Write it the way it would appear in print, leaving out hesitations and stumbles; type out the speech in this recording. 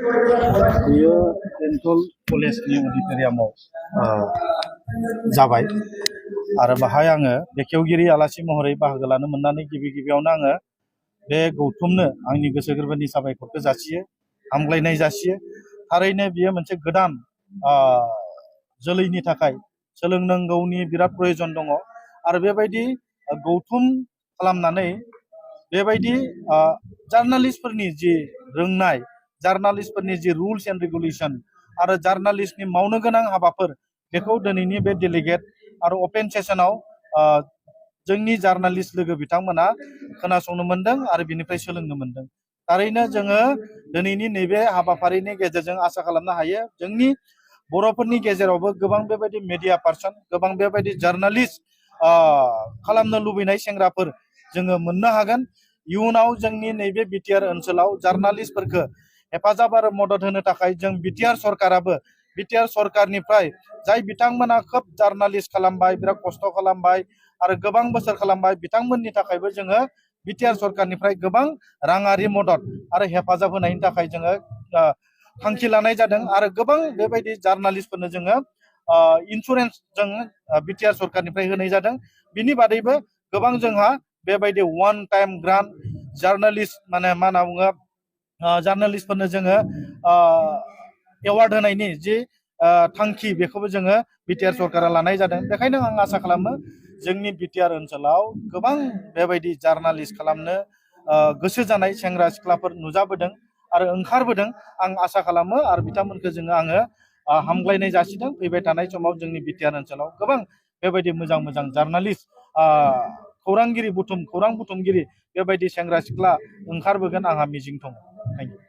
बेयो बेंटल कलेजनि अडिट'रियामाव जाबाय आरो बाहाय आङो बेखेवगिरि आलासि महरै बाहागो लानो मोननानै गिबियावनो आङो बे गौथुमनो आंनि गोसो गोरबोनि साबायखरखौ जासियो, हामग्लायनाय जासियो। थारैनो बियो मोनसे गोदान जोलैनि थाखाय सोलोंनांगौनि बिराद प्रयोजन दङ आरो बेबायदि गौथुम खालामनानै बेबायदि जार्नालिस्टफोरनि जि रोंनाय, जार्नालिस्टफोरनि जि रुल्स एन्ड रेगुलेशन आरो जार्नालिस्टनि मावनो गोनां हाबाफोर बेखौ दिनैनि बे डेलिगेट आरो अपेन सेसनाव जोंनि जार्नालिस्ट लोगो बिथांमोना खोनासंनो मोनदों आरो बिनिफ्राय सोलोंनो मोनदों। थारैनो जोङो दिनैनि नैबे हाबाफारिनि गेजेरजों आसा खालामनो हायो जोंनि बर'फोरनि गेजेरावबो गोबां बेबायदि मिडिया पार्सन, गोबां बेबायदि जार्नालिस्ट खालामनो लुबैनाय सेंग्राफोर जोङो मोननो हागोन। इयुनाव जोंनि नैबे बिटिआर ओनसोलाव जार्नालिस्टफोरखौ हेफाजाब आरो मदद होनो थाखाय जों बिटिआर सरकाराबो बिटिआर सरकारनिफ्राय जाय बिथांमोना खोब जार्नालिस्ट खालामबाय, बिराद खस्थ' खालामबाय आरो गोबां बोसोर खालामबाय, बिथांमोननि थाखायबो जोङो बिटिआर सरकारनिफ्राय गोबां राङारि मदद आरो हेफाजाब होनायनि थाखाय जोङो थांखि लानाय जादों आरो गोबां बेबायदि जार्नालिस्टफोरनो जोङो इन्सुरेन्स जों बिटिआर सरकारनिफ्राय होनाय जादों। बिनि बादैबो गोबां जोंहा बेबायदि वान टाइम ग्रान्ट जार्नालिस्ट माने मा होनना बुङो जार्नालिस्टफोरनो जोङो एवार्ड होनायनि जि थांखि बेखौबो जोङो बिटिआर सरकारा लानाय जादों। बेखायनो आं आसा खालामो जोंनि बिटिआर ओनसोलाव गोबां बेबायदि जार्नालिस्ट खालामनो गोसो जानाय सेंग्रा सिख्लाफोर नुजाबोदों आरो ओंखारबोदों। आं आसा खालामो आरो बिथांमोनखौ आङो हामग्लायनाय जासिदों। फैबाय थानाय समाव जोंनि बिटिआर ओनसोलाव गोबां बेबायदि मोजां मोजां जार्नालिस्ट खौरां बुथुमगिरि बेबायदि सेंग्रा सिख्ला ओंखारबोगोन आंहा मिजिं दङ। Thank you.